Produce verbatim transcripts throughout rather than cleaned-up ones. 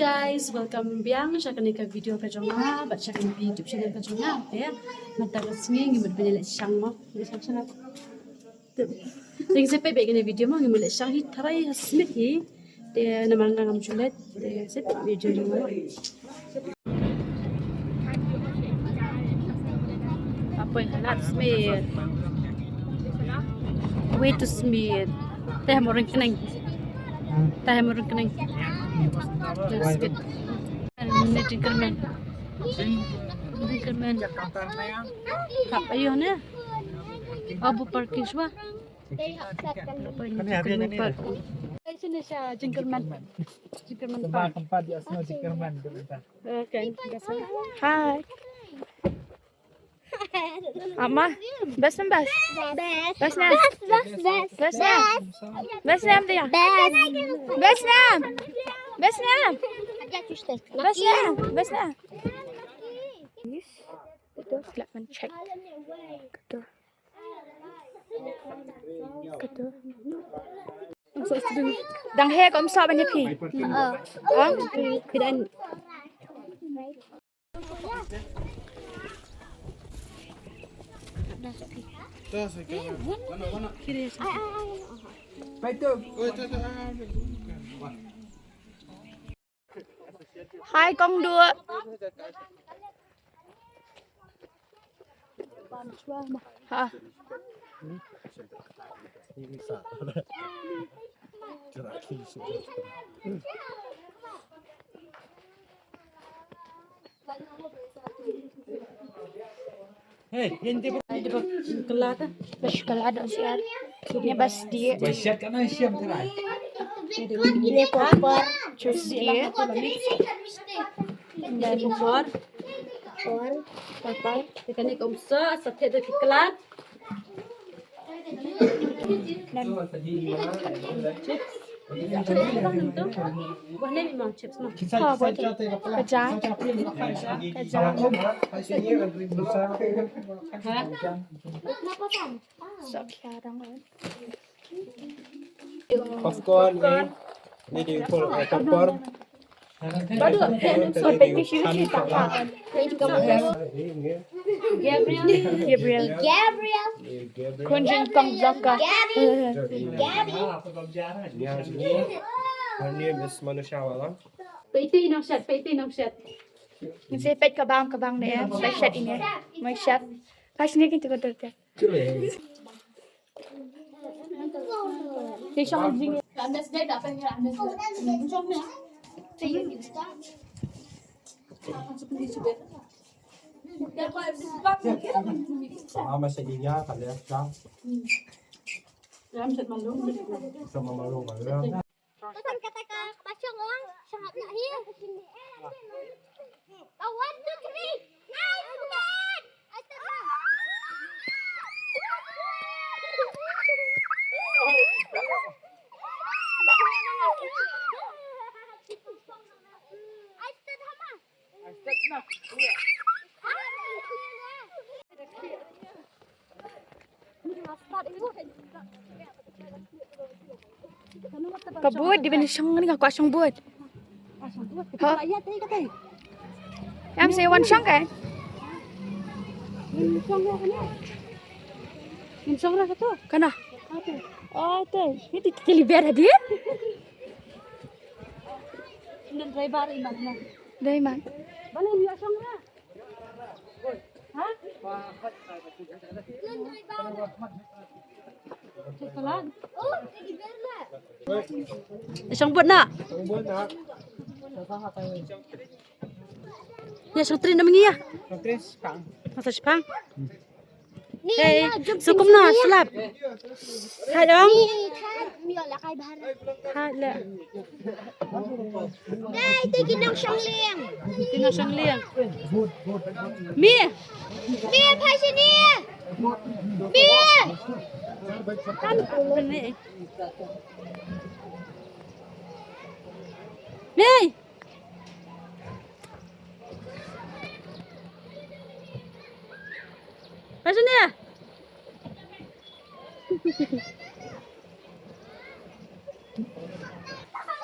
Guys, welcome biang sha kane ka video ka jong nga bad sha kane ka YouTube channel ka jong nga. Te mynta ka sngi ngi mut ban ïaleh shang mo. Ïaleh shang shang. Te sep peit kane video mo, ngi mut leh shang hi tharai ha Smit hi. Te namar nga ngam ju leit, te sep peit video jong nga. Apoi halat Smit. Way to Smit. Te ha Mawryngkneng. Te ha Mawryngkneng. Te Smit. Jingle Bell. Jingle Bell. Hap ayo ne. Abu parking shuwa. Jingle Bell Park. Sini sha Jingle Bell. Jingle Bell Park. Tempat, tempat di asal Jingle Bell, dia minta. Okay. Hi. Ama, best nam best. Best nam. Best, best, best. Best nam. Best nam dia. Best. Best nam. Best nam. Best nam. Best nam. Yes. Betul, silakan check. Betul. Dang he ko msa ban ïa phi. Oh. Oh, phi dan. Hai kong du. Ha. Hey, yan di ba? Di ba chocolate? Ba chocolate ang siya. Ini ba sdi? Ba siya ka na siya try. Ini popor. Juice dia. Ini popor. Popor. Popor. Ikan ni kumsa, sa te da chocolate. Chips. Wah, ne, memang chips, no? Ha, buat tu. Keja. Keja. Ha? Sok ya, dong. Popcorn, eh. Ni di popcorn. Gabriel. Gabriel. Gabriel. Kunjin Kong Zoka. Gabby. Her name is Manusha Wala. Peit ïa i nongshet, peit ïa i nongshet. Ngi sa peit ka bam, ka bam ne, ba shet ine. Mai shet. Pas ne kin tu ka tu. Kasan kata ka, ka bashong lang, shangat na hi. Oh, one, two, three. Nice one. Ka bud di ban shong ni, ka kwah shong bud. Ha? Em, sa wan shong ka? Ngin shong ra kato. Kana? Ate. Oh, ate. Ni ti kili ber hadi. Nan driver iman na. Dai man. Bale ni shong ra. Ha? Shong bud na. Ïa shong trin na mynta ïa. Shong trin shipang. Masa shipang. Hey, sukum na slap. Hai dong. Hai la. Dai, te ki nongshong lieng. Ki nongshong lieng. Mi. Mi, phai shini. Mi. Kam ni. Mi. Phai shini.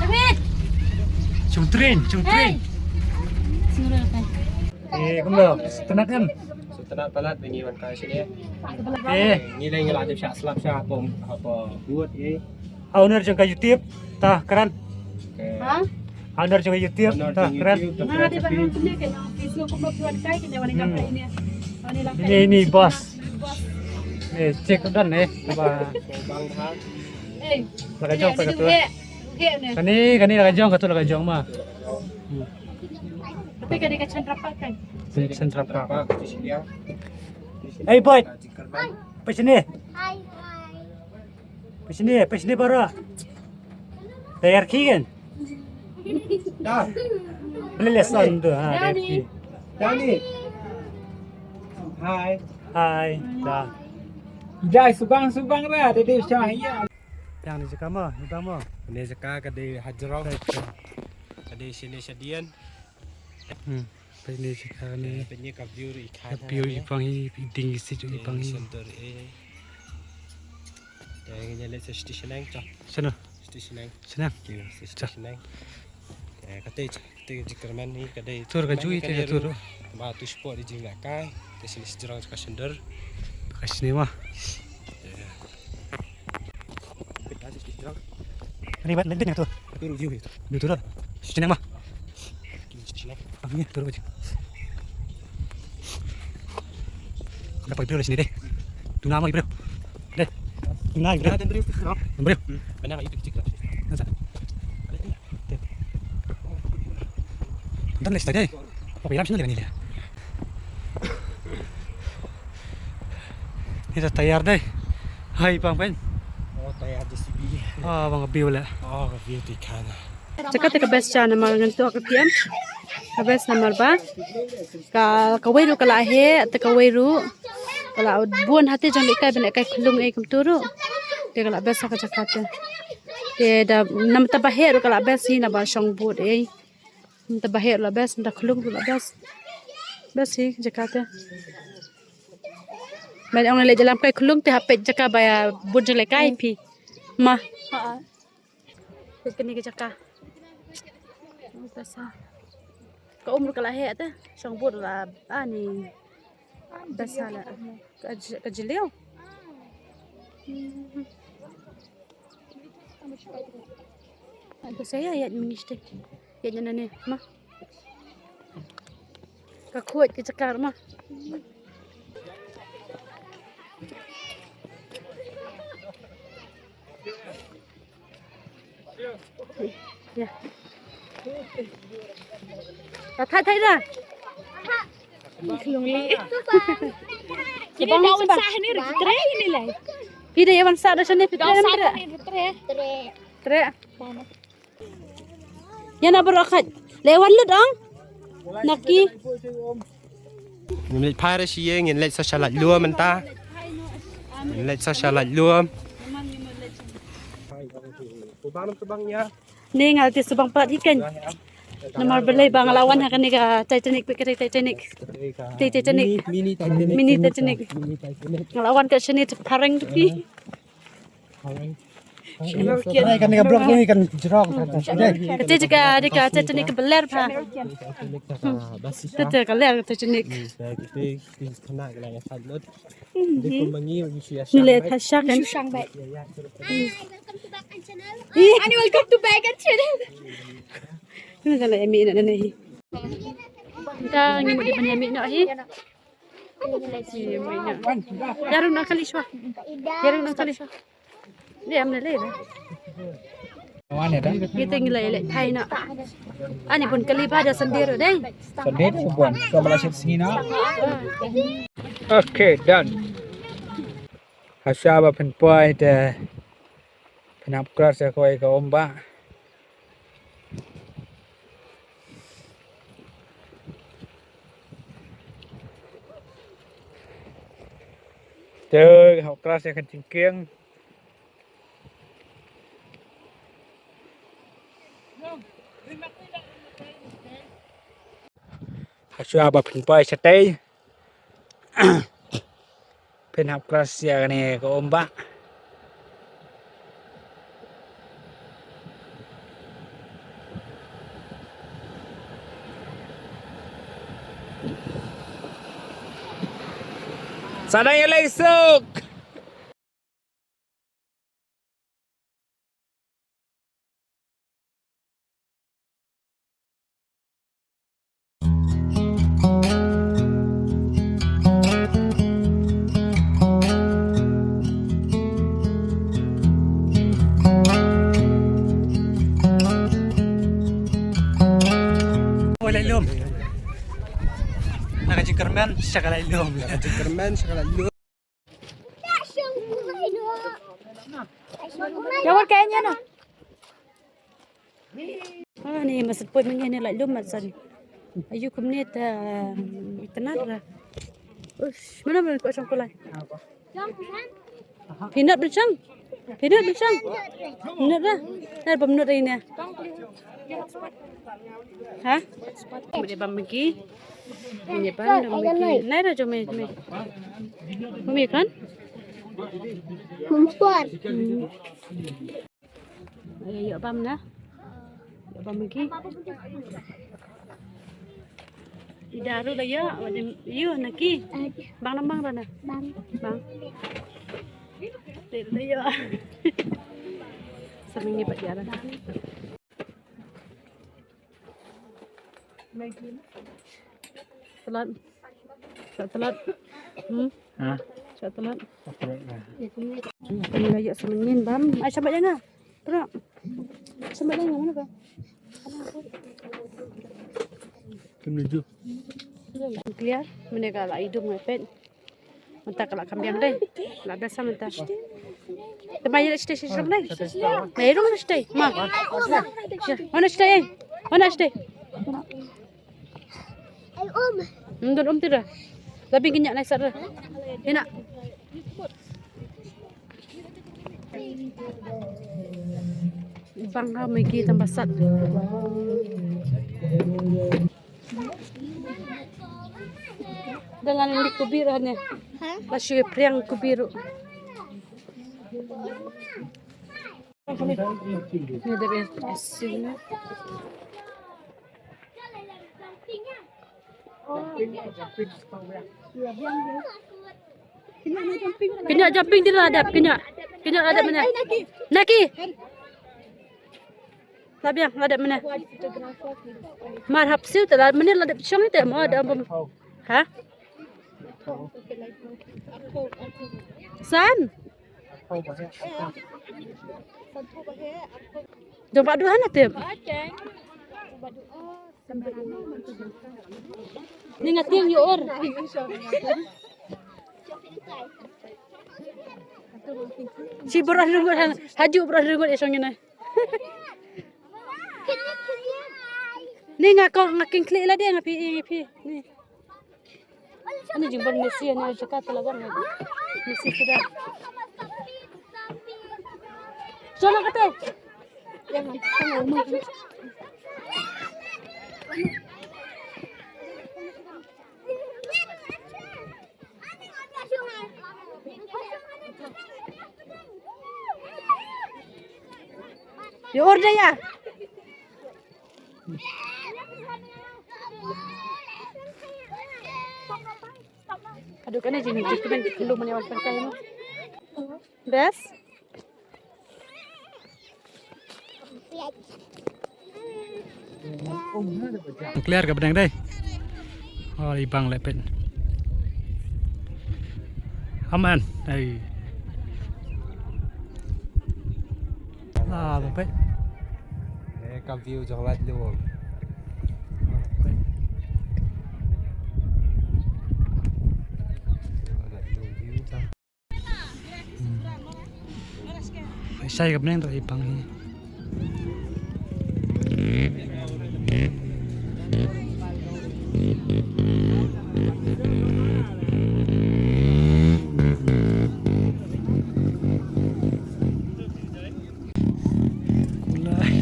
David. Shong train, shong train. Hey. Sura kai. Eh, kumno? Sngewtynnat em? Sngewtynnat palat ba ngi wan kai shane. Eh. Ngi lei ngi la dep shah slap shah hapoh, hapoh bud, eh. Owner jong ka YouTube, ta kren. Okay. Ha? Owner jong ka YouTube, owner ta jong kren. YouTube, ta kren. Ha, dei ba nang kene ka office ko kumno wan kai kene wan kai ini. Wan kai ini. Ini, ini boss. Boss. Eh, check dan eh. Ba. Bang ha. Eh. Laka jong pa ka tu. Kane, kane laka jong ka tu laka jong ma. Hmm. Tapi kane ka Chandra Park kan? Chandra Park. Hey boy. Pei shane. Pei shane, pei shane para. Tayar ki kan? Da. Beli lesson tu ha. Dani. Dani. Hai. Hai. Da. Jai subang subang ra, dei dei shah ya. Yang ni jaka ma, ni ba ma. Ni jaka ka dei hajrong. Ka dei shane shadian. Hmm. Peit ne jaka ne. Peit ne ka view i kha. Ka view i pang hi, i ding i sit i pang hi. Center e. Te ngi leit sha station nang cha. Sana. Station nang. Sana. Station nang. Te kate cha. Te jingkyrmen ni ka dei. Tur ka jui te ka tur. Ba tu spot di jinglakai. Te sini sejrong ka sender. Ka sini ma. Peit ta sini sejrong. Kani bat lendin tu. Turu view itu. View turu. Sini ma. Sini. Kami turu aja. Udah pagi dulu sini deh. Tuna ma bro. Deh. Tuna bro. Ada bro. Bro. Mana itu kecil. Nasa. Ntar lagi tadi. Apa bilang sini lagi ni dia? Ni dah tayar deh. Hai bang pen. Oh, tayar J C B. Ah, bang biu le. Oh, biu ti kan. Jaka te ka best sha namar ngan tu ka pian. Ka best namar ba. Ka kawei ruh ka la heh, te kawei ruh ka la bun hati jong lehkai ban lehkai khlung ei kumtu ruh. Te ka la best ha ka jaka te. Te da namar ta ba heh ruh ka la best hi naba shong bud ei. Namar ta ba heh ruh la best, namar ta khlung ruh la best. Best hi jaka te. Ba ong leh jalam kai khlung te hapet jaka ba ïa bud jong lehkai phi. Ma. Ha. Peit kane ka jaka. Ka um ruh ka la heh te. Shong bud la ani. Best ha la. Ka j-, ka jylliew. Best ïa ïa mynta. Ïa nane ma. Ka khuid ka jaka ma. Ya. Ta thait thait da. Kini da wan sah ni, tre ni lai. Phi da wan sah da shane phi da tre. Tre. Tre. Ïa na baroh khat. Leh wan lut ong. Naki. Ngin leit phai ra shi ïing, ngin leit sa sha lait lum mynta. Ngin leit sa sha lait lum. Ni nga te subang pat hi kan. Namar balei ba nga la wan ha kane ka Titanic, peit ka Titanic. Te Titanic. Mini, mini Titanic. Mini Titanic. Mini Titanic. Nga la wan ka shane te phareng tu phi. Kane ka ne ka block ni kan jrong. Kata jaka, jaka, jaka ni ka beler pha. Kata ka ler kata jaka ni. Ni le tha shak kan. Ani, welcome to back at channel. Ni kan la emi na na hi. Ta ngi mo di ban emi na hi. Yarung na kali shwa. Yarung na kali shwa. Dia am lele. Wan ya da. Kita ngi lele thai na. Ani pun kali ba da sendiri deh. Sendiri pun. Coba lah sini na. Okay, done. Hasha ba pynpoi te pynhap kras ya kawei ka um ba. Te hap kras ïa ka jingkieng. Hashuwa ba phin poi shatei. Phin hap kras ïa kane ka um ba. Sa dang ïaleh suk. Oi, lait lum. Na ka jingkyrmen sha ka lait lum. Na ka jingkyrmen sha ka lait lum. Ïa wan ka ïa na. Ah, ni masat poi mynne ne lait lum mat san. Ayu kumne ta itynnad ra. Ush, mana mana ko shong kulai. Pynot bynshong. Pynot bynshong. Pynot ra. Nar bam not ra ine. Ha? Mede bam magi. Mede bam dong magi. Nai ra jome jome. Mami kan? Kumpor. Hmm. Ayo, ïoh bam na. Ïoh bam magi. Ida ruh la ïoh, wadam ïoh na ki. Bang na bang ra na. Bang. Bang. Te la ïoh. Kami ni pat jalan. Telat. Tak telat. Hmm. Ha? Tak telat. Tak telat lah. Ini lagi semenyin bam. Ai, sambat jangan. Pernah. Sambat jangan mana kau? Clear. Mana kau lah hidung mepet. Mynta ka la kham biang dei. La biasa mynta. Te ma ïa shatei shatei shatei dei. Ma ïa rung shatei. Ma. Wan shatei. Wan shatei. Ym don um tira. Labi kynja nai sat ra. Ina. Bang ha Maggie tang ba sat. Dengan ini kubir hanya. Hah? Masih priang kubir. Ini dari sini. Kynja jumping te la dep, kynja. Kynja la dep mynne. Naki. La biang la dep mynne. Mar hap siew te la mynne la dep shong te mo da bom. Ha? San. Jong ba du hana tip. Ni nga tieng ïoh ur. Shi bro rngut han, haju bro rngut ïa shong ïa nai. Ni nga ko nga king kli la de nga phi nga phi. Ni. Ani jingban Messi ani jaka talaga ni. Messi sudah. Shona kate. Ïoh ur da ïa. Aduh, kane jing jing kmen lu mane wan pangkai no. Bes. Clear ka bneng dei. Oh, i bang lepet. Aman. Ai. Ah, lepet. Eh, ka view jong Laitluam. Ai, shai ka bneng to i pang hi. Kulai.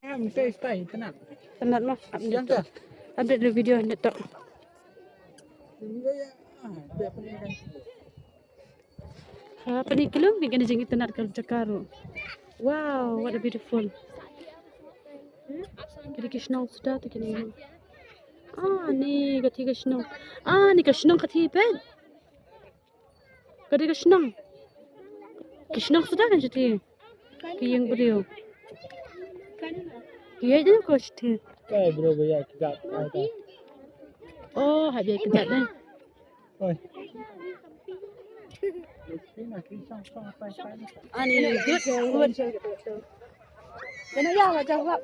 Em, stay, stay, tenang. Tenat mah. Update dulu video ni tok. Ha, pynïakhlem phi kane jingïatenat ka jaka ruh. Wow, what a beautiful. Ka dei ka shnong suda te kane. Ah, ni ka dei ka shnong. Ah, ni ka shnong ka dei peit. Ka dei ka shnong. Ka shnong suda kan shatei. Ka ïing briew. Ka ïaid dei ko shatei. Kai bro ba ïaid kjat. Oh, hap ïaid kjat dei. Oi. Ani good, good. Kena ïa wa jawab.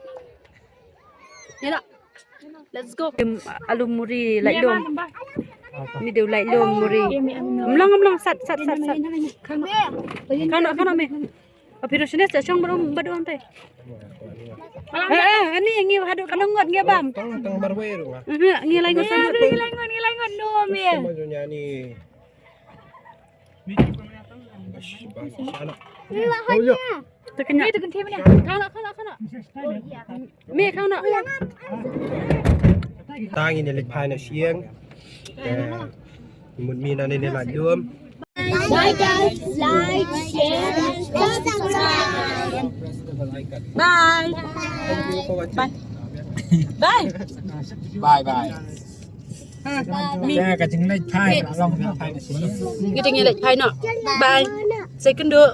Ïa la. Let's go. Em, alu muri Laitluam. Ni deu Laitluam muri. Mlong, mlong, sat, sat, sat, sat. Kano, kano me. Api ro sini sa shong baru badu ante. Eh, eh, ani ngi hadu kano ngot ngi bam. Tang, tang marwei ru nga. Eh, ngi lai ngot sama. Ngi lai ngot, ngi lai ngot no me. Sama jo nyani. Te kynja. Kano, kano, kano. Me kano. Tang ini lek phai na siang. Eh, mut mi na ni lek lum. Bye guys, like, share, and subscribe. Bye. Bye. Bye. Bye bye. Ka jingleit phai, long phai. Ngi te ngi leit phai noh. Bye. Sa ïakynduh.